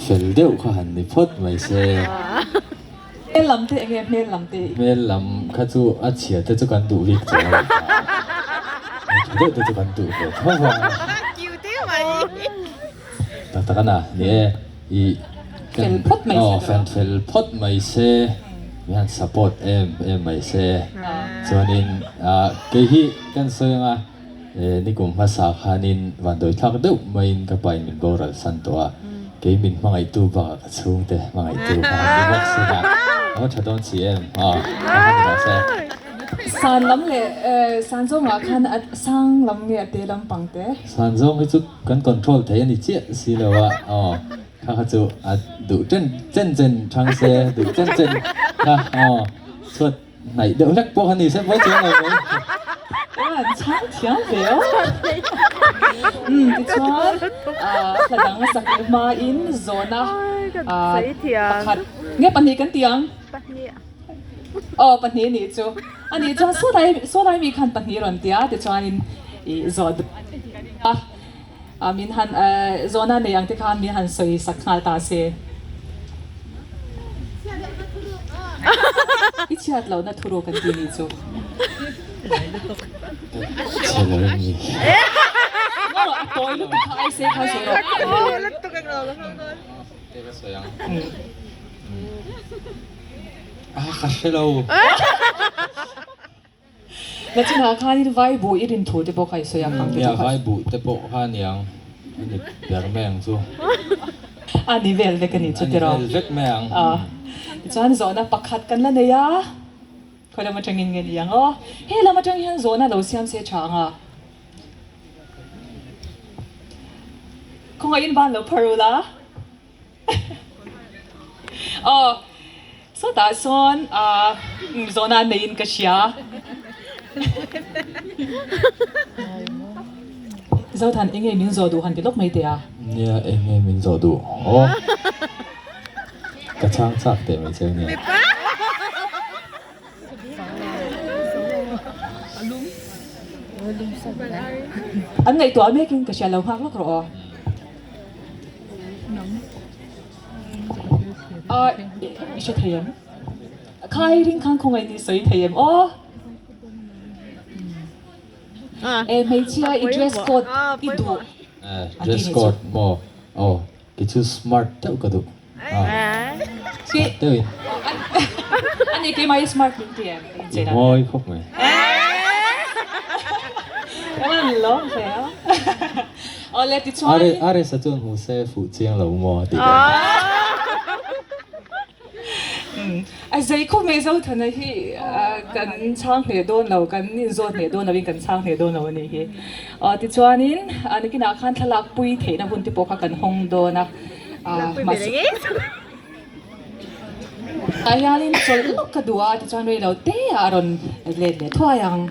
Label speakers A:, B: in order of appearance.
A: Fel deuh kha han ni phawt mai se.
B: Hmel lam te enge hmel lam te?
A: Hmel lam kha chu a chhia te chu kan duh bik chuang lo ta. Tha deuh te chu kan duh ve tho va. Tak tak a na, ni e, i
B: Fel phawt mai se.
A: Aw fel fel phawt mai se, min han support em em mai se. Chuanin kei hi kan sawi anga Nikum hmasa khanin vandawi thlak deuh maiin ka pain min boral san tawh a, kei min hmangaihtu bakah ka chhungte hmangaihtu kha han ni bawk sin a, a va tha dawn si em? Aw, a han ni rawh se.
B: San lam leh san zawngah khan a sang lam nge a te lampang te?
A: San zawng hi chu kan control thei a ni chiah si lo a, aw, kha kha chu a duh chen chen chen thang se, duh chen chen kha, aw, chhuat. Hnaih deuh hlek pawh kha ni se mawi chuang lo mai.
B: An chhang thiam ve aw. Umm tichuan hla dang sak leh hmain zawhna pakhat nge pahnih kan ti ang? Aw pahnih nih chu. A nih chuan sawlai sawlai mi khan pahnih rawn ti a tichuanin ih zawh duh a min han zawhna nei ang te khan min han sawi sak nghal ta se. I chhiat lohna thu ru kan ti nih chu.
A: Chhe lo em ni?
B: Ngaw a tawi lutuk kha ai se kha sawi rawh.
A: Te ka sawi ang. Ah ka hre lo.
B: Nachinah khanin vai buh i rin thu te pawh kha i sawi ang ang te chu kha.
A: Vai buh te pawh kha a ni ang, a ni ber mai ang chu.
B: A ni vel vek a ni chu tiraw.
A: A ni vel vek mai ang.
B: Tichuan zawhna pakhat kan la nei a, khawi lam atangin nge ni ang aw? He lam atang hian zawhna lo siam se tha ang a. Khawngaihin ban lo phar ula. Aw, sawtah sawn zawhna an neiin ka hria. Zothan, eng nge min zawh duh han ti lawk mai teh a?
A: Nia, eng nge min zawh duh? Aw, ka chhang chak teh mai che nia.
B: An ngaihtuah mekin ka hria lo nghak lawk rawh aw. A i hre thei em? Khai ring khan khawngaih ni sawi thei em aw? E hmeichhia i dress code i duh.
A: Dress code maw? Aw. Kei chu smart deuh ka duh. Smart deuh in.
B: Ani keimah hi smart min ti em?
A: I mawi khawp mai.
B: Ka man lo hle a. Awle tichuan.
A: RS a chuan hmu se fuh chiang lo maw a tih dawn.
B: A zei khawp mai Zothana hi kan chhang hneh dawn lo, kan inzawt hneh dawn loin kan chhang hneh dawn lo a nih hi. Aw tichuanin nikinah khan thlalak pui theihna hun te pawh kha kan hawng dawn a. Mahse tah hianin chawlh lawk ka duh a tichuan rei lo te ah a rawn let leh thuai ang.